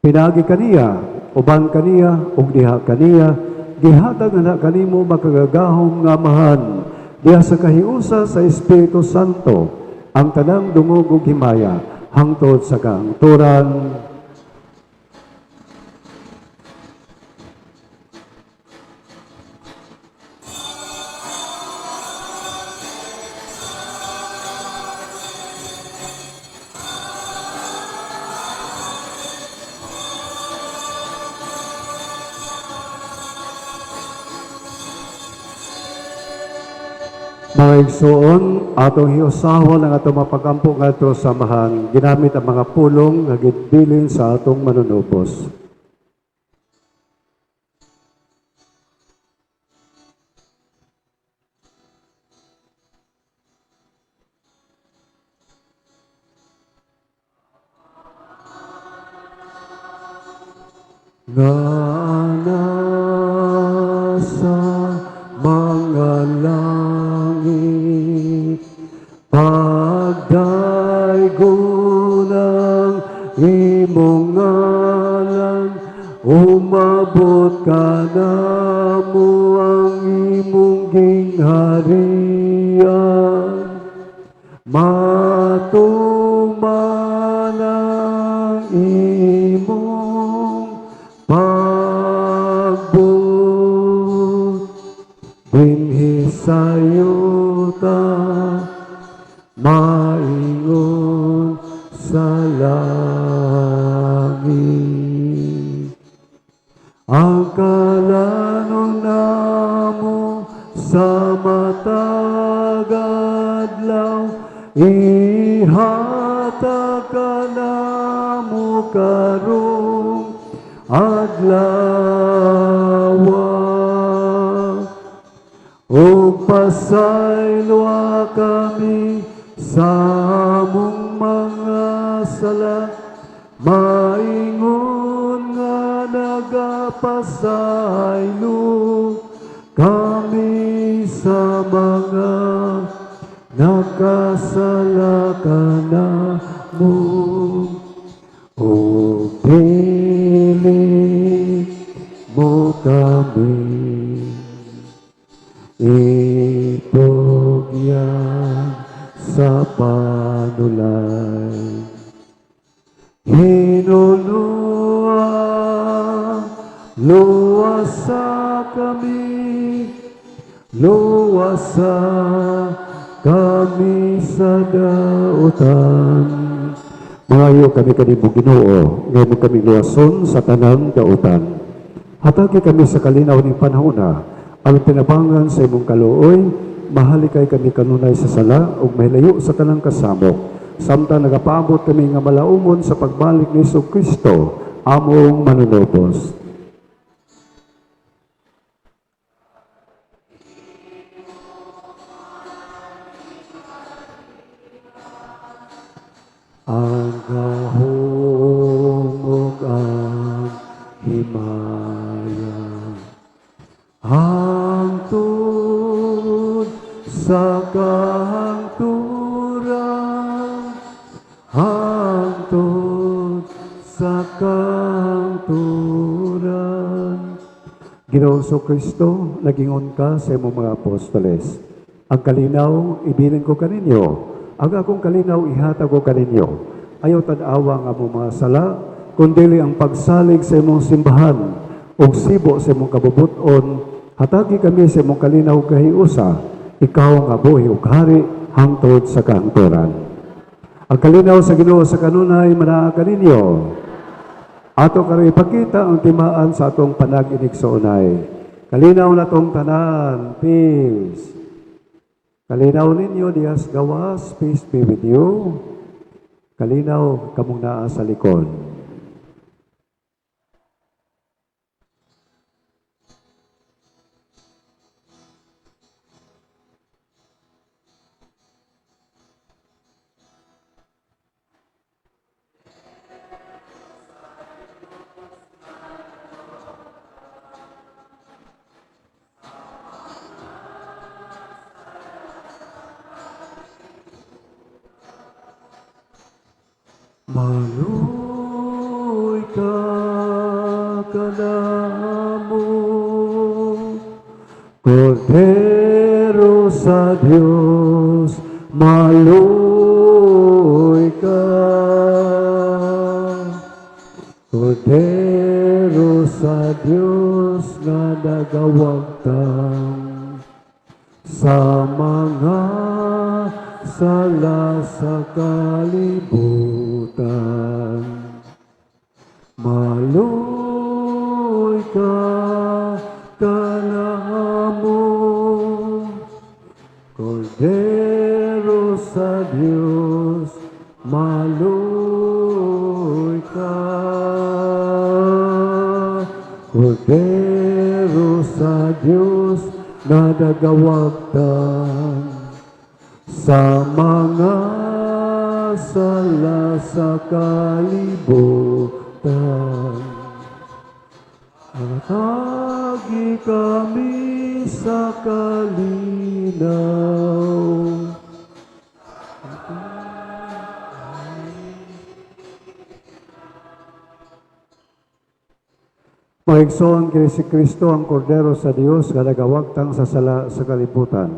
Pinaagi kaniya, uban kaniya, ug diha kaniya, gihatag na kanimo makagagahom nga Amahan, diha sa kahiusa sa Espiritu Santo, ang tanang dungog ug himaya, hangtod sa kahangturan. Mga igsoon, atong hiusahon ang atong mapagampo ngadto sa Amahan, ginamit ang mga pulong nga gibilin sa atong manunubos. Nga nasa mga langit, pagdaygon ang imong ngalan, umabot kanamo ang imong gingharian, matuman ang imong pagbuot dinhi sa yuta, maingon sa langit. Ang kalanon namo sa matag adlaw, ihatag kanamo karong adlaw. Ug pasayloa kami sa among mga sala, maingon nga nagapasaylo kami sa mga nakasala kanamo. Ug dili mo kami itugyan sa panulay. Hinunua, luwasa kami, luwasa kami sa dautan. Mangayo kami kanimo, Ginoo, nga imo kami luwason sa tanang dautan. Hatagi kami sa kalinaw ning panahona, ang tinabangan sa imong kaluoy, mahalikay kami kanunay sa sala ug mahilayo sa tanang kasamok. Samtang nagapaabot kami nga malaumon sa pagbalik ni Hesus Kristo, among manunubos. Ang gahom ug ang himaya hangtod sa kahangturan, hangtod sa kahangturan. Ginoong Kristo, nagingon ka sa imong mga apostoles, "Ang kalinaw, ibilin ko kaninyo. Ang akong kalinaw, ihatag ko kaninyo. Ayaw tan-awa ang among mga sala, kundili ang pagsalig sa imong simbahan ug sibo sa imong kabubut-on. Hatagi kami sa imong kalinaw kahiusa, ikaw nga buhi ug hari hangtod sa kahangturan. Ang kalinaw sa Ginoo sa kanunay manaa kaninyo. Ato karon ipakita ang timaan sa atong panag-inigsoonay. Kalinaw natong tanan. Peace. Kalinaw ninyo diha sa gawas. Peace be with you. Kalinaw kamong naa sa likod. Maluoy ka kanamo, Kordero sa Dios, maluoy ka. Kordero sa Dios nga nagawagtang sa mga sala sa kalibutan. Maluoy ka kanamo, Kordero sa Dios, maluoy ka. Kordero sa Dios nga nagawagtang sa mga sala sa kalibutan. Hatagi kami sa kalinaw. Mga igsoon, kini si Kristo ang Kordero sa Dios nga nagawagtang sa sala sa kalibutan.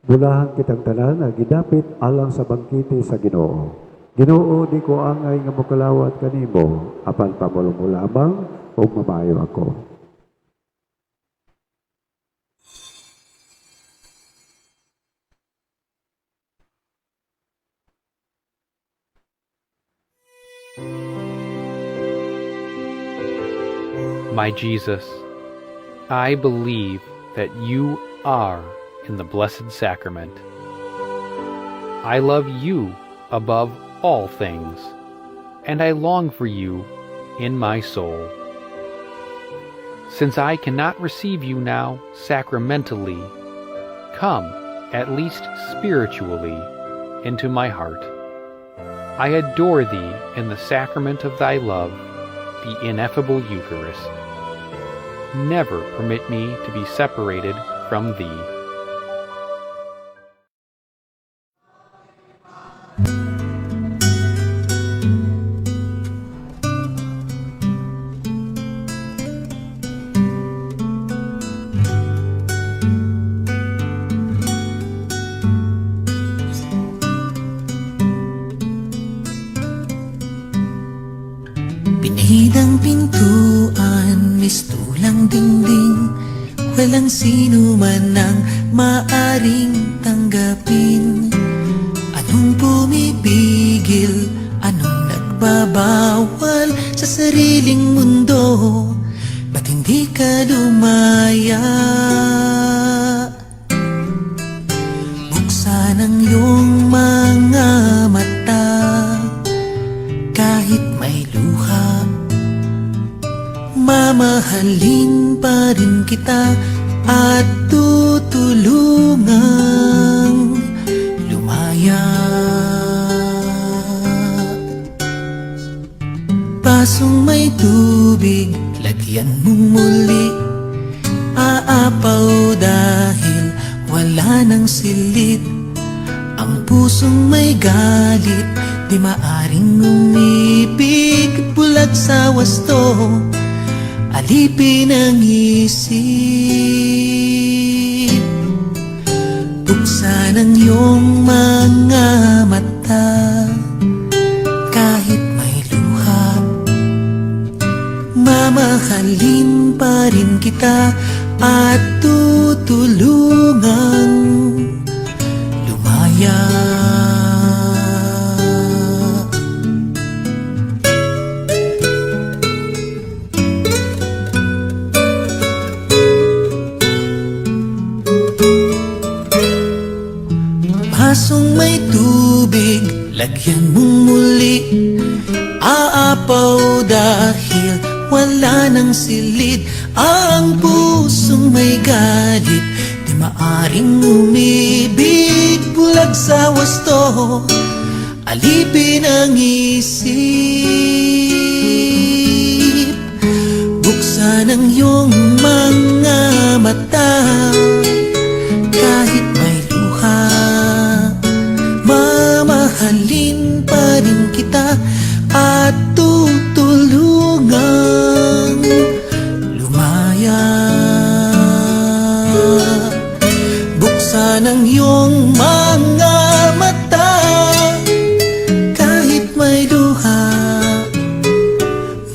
Bulahan kitang tanan nga gidapit alang sa bangkete sa Ginoo. Ginoo, di ko angay nga mokalawat kanimo, apan pamulong mo lamang ug mamayo ako. My Jesus, I believe that you are in the Blessed Sacrament. I love you above all things, and I long for you in my soul. Since I cannot receive you now sacramentally, come, at least spiritually, into my heart. I adore thee in the sacrament of thy love, the ineffable Eucharist. Never permit me to be separated from thee. Pinhid ang pintuan, mistulang dingding. Walang sino man ang maaring tanggapin. Anong pumipigil? Anong nagbabawal sa sariling mundo? Ba't hindi ka lumaya? Buksan ang iyong mga mata kahit may luha. Mamahalin pa rin kita at tutulungang lumaya. Basong may tubig, lagyan mong muli. Aapaw dahil wala nang silid. Ang pusong may galit, di maaring umibig. Bulag sa wasto, alipin ang isip. Buksan ang iyong mga mata kahit kita at tutulungang lumaya. Basong may tubig, lagyan mong muli. Aapaw dahil wala nang silid. Ang pusong may galit, di maaring umibig. Bulag sa wasto, alipin ang isip. Buksan ang iyong mga mata, kahit may luha. Mamahalin pa rin kita at tutulungang lumaya. Buksan ang iyong mga mata, kahit may luha.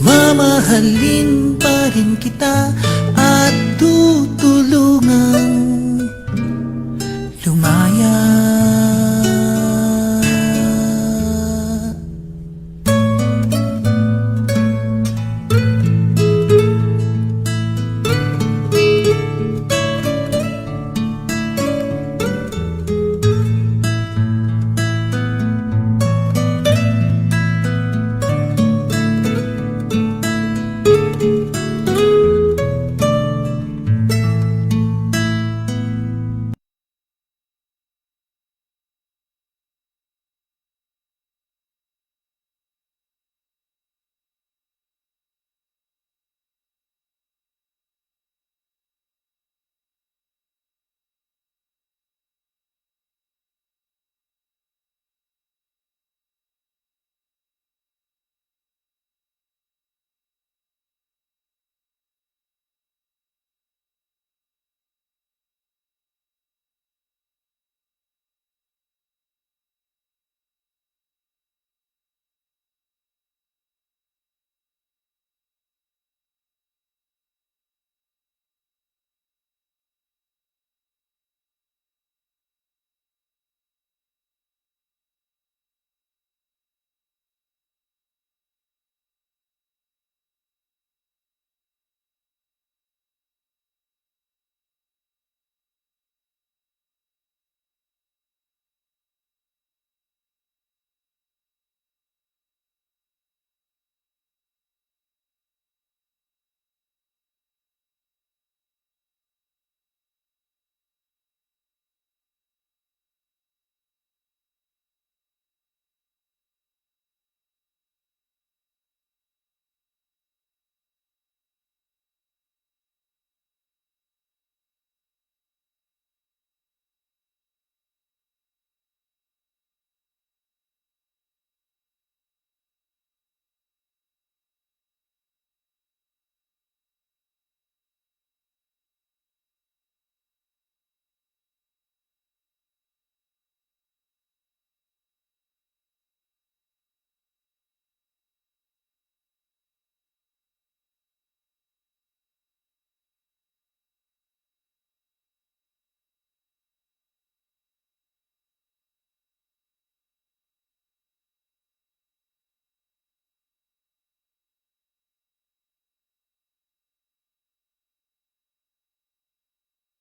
Mamahalin pa rin kita at tutulungang lumaya.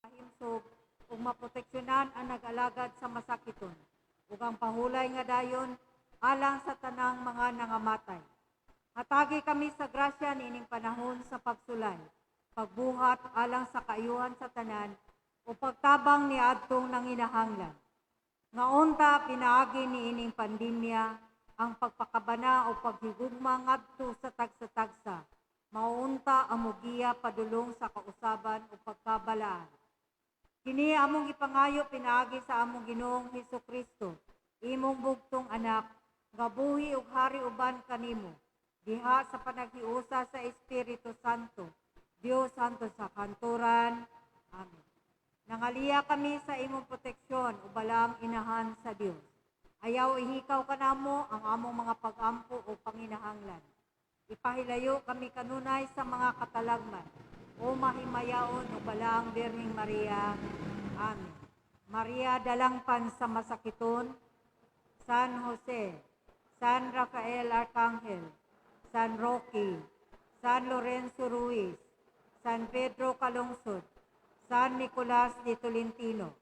Mahimsog ug maproteksyonan ang nag-alagad sa masakiton ug ang pahulay nga dayon alang sa tanang mga nangamatay. Hatagi kami sa grasya niining panahon sa pagsulay, pagbuhat alang sa kaayuhan sa tanan o pagtabang niadtong nanginahanglan. Nga unta pinaagi niining pandemya ang pagpakabana o paghigugma ngadto sa tagsa-tagsa, mao unta ang mugiya padulong sa kausaban o pagkabalaan. Kini among gipangayo pinaagi sa among Ginoong Hesus Kristo, imong bugtong anak, nga buhi ug hari uban kanimo, diha sa panaghiusa sa Espiritu Santo, Dios Santo sa kanturan. Amen. Nangaliya kami sa imong proteksyon o balaang inahan sa Dios. Ayaw ihikaw kanamo ang among mga pagampo o panginahanglan. Ipahilayo kami kanunay sa mga katalagman. O mahimayaon o balaang Birheng Maria. Amen. Maria dalangpan sa masakiton, San Jose, San Rafael Arcangel, San Roque, San Lorenzo Ruiz, San Pedro Calungsod, San Nicolas de Tolentino.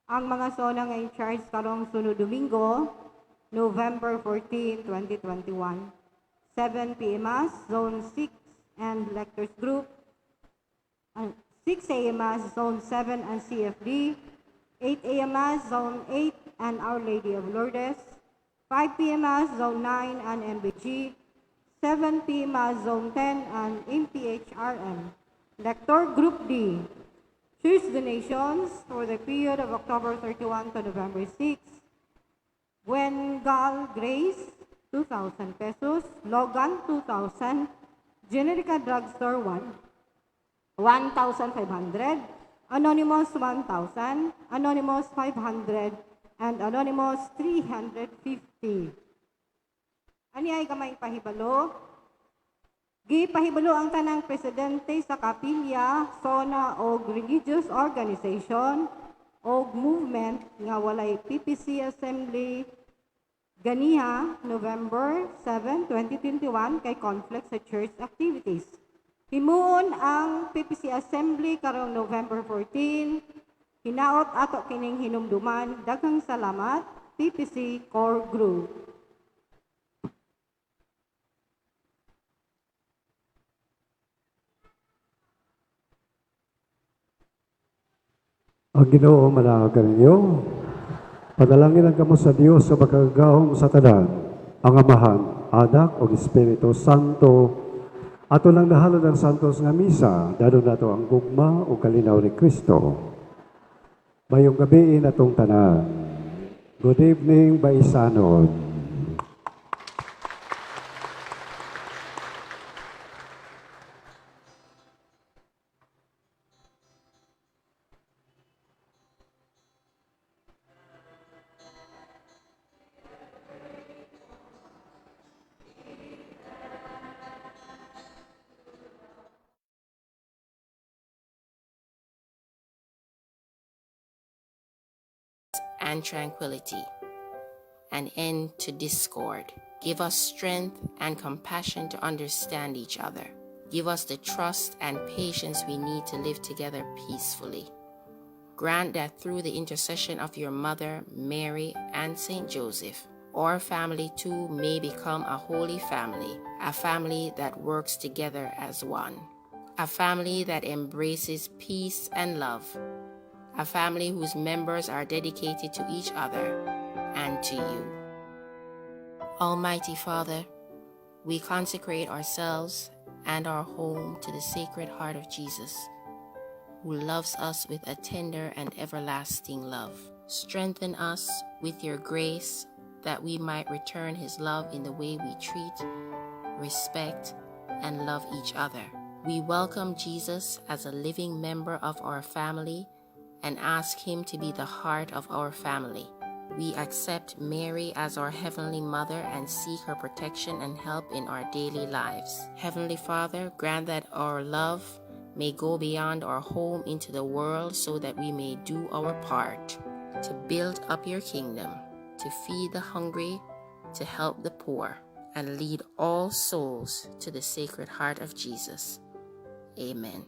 Ang mga sona nga in charge karong sunod Domingo, November 14, 2021. 7 p.m. Mass, Zone 6 and Lectors Group. 6 a.m. Mass, Zone 7 and CFD. 8 a.m. Mass, Zone 8 and Our Lady of Lourdes. 5 p.m. Mass, Zone 9 and MBG. 7 p.m. Mass, Zone 10 and MPHRM. Lector Group D. Choose donations for the period of October 31 to November 6. Gwen Gal Grace, 2,000 pesos. Logan, 2,000. Generica Drugstore, 1,500. Anonymous, 1,000. Anonymous, 500. And Anonymous, 350. Ani ay gamay pahibalo? Gipahibalo ang tanang presidente sa kapilya, zona o religious organization o movement nga walay PPC Assembly ganiha November 7, 2021 kay conflict sa church activities. Himuon ang PPC Assembly karong November 14. Hinaot ato kining hinumduman. Daghang salamat, PPC Core Group. Ang Ginoo manaag kaninyo. Panalangin ang kamo sa Dios sa makagagahom sa tanan, ang Amahan, Anak ug Espiritu Santo. Ato lang nahalad ang santos nga misa, dadon nato ang gugma ug kalinaw ni Kristo. Mayong gabi natong tanan. Good evening, Baisanon. And tranquility, an end to discord. Give us strength and compassion to understand each other. Give us the trust and patience we need to live together peacefully. Grant that through the intercession of your Mother, Mary, and Saint Joseph, our family too may become a holy family, a family that works together as one, a family that embraces peace and love, a family whose members are dedicated to each other and to you. Almighty Father, we consecrate ourselves and our home to the Sacred Heart of Jesus, who loves us with a tender and everlasting love. Strengthen us with your grace that we might return his love in the way we treat, respect, and love each other. We welcome Jesus as a living member of our family and ask him to be the heart of our family. We accept Mary as our Heavenly Mother and seek her protection and help in our daily lives. Heavenly Father, grant that our love may go beyond our home into the world so that we may do our part to build up your kingdom, to feed the hungry, to help the poor, and lead all souls to the Sacred Heart of Jesus. Amen.